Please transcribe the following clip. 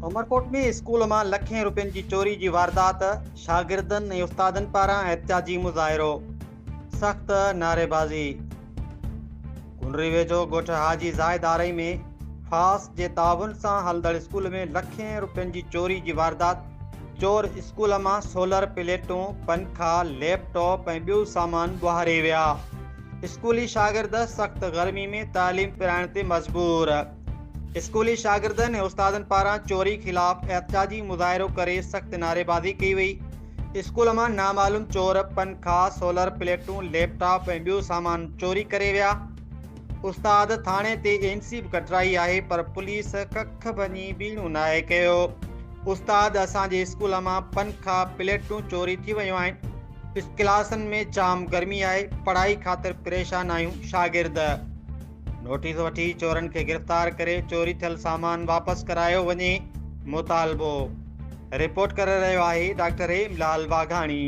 Umerkot ۾ school مان لکين روپين جي چوري جي واردات، شاگردن ۽ استادن پاران احتجاجي مظاهرو، سخت نعريبازي. ڪنري ويجهو ڳوٺ حاجي زاهد آرائي ۾ فاس جي تعاون سان هلندڙ اسڪول ۾ لکين روپين جي چوري جي واردات، چور اسڪول مان سولر پليٽون، پنکا، ليپ ٽاپ ۽ ٻيو سامان ٻهاري ويا. اسڪولي شاگرد سخت گرمي ۾ تعليم پرائڻ تي مجبور. اسڪولي شاگردن ۽ استادن پاران چوري خلاف احتجاجي مظاهرو ڪري سخت نعريبازي ڪئي وئي. اسڪول مان نامعلوم چور پنکا، سولر پليٽون، ليپ ٽاپ ۽ ٻيو سامان چوري ڪري ويا. استاد ٿاڻي تي اين سي به ڪٽرائي آهي پر پوليس ڪک ڀڃي ٻيڻو ناهي ڪيو. استاد اسان جي اسڪول مان پنکا، پليٽون چوري ٿي ويون آهن. ڪلاسن ۾ جام گرمي آهي، پڙهائي خاطر پريشان آهيون، شاگرد. نوٽيس وٺي چورن کي گرفتار ڪري چوري ٿيل سامان واپس ڪرايو وڃي، مطالبو. رپورٽ ڪري رهيو آهي ڊاڪٽر هيم لال واگهاڻي.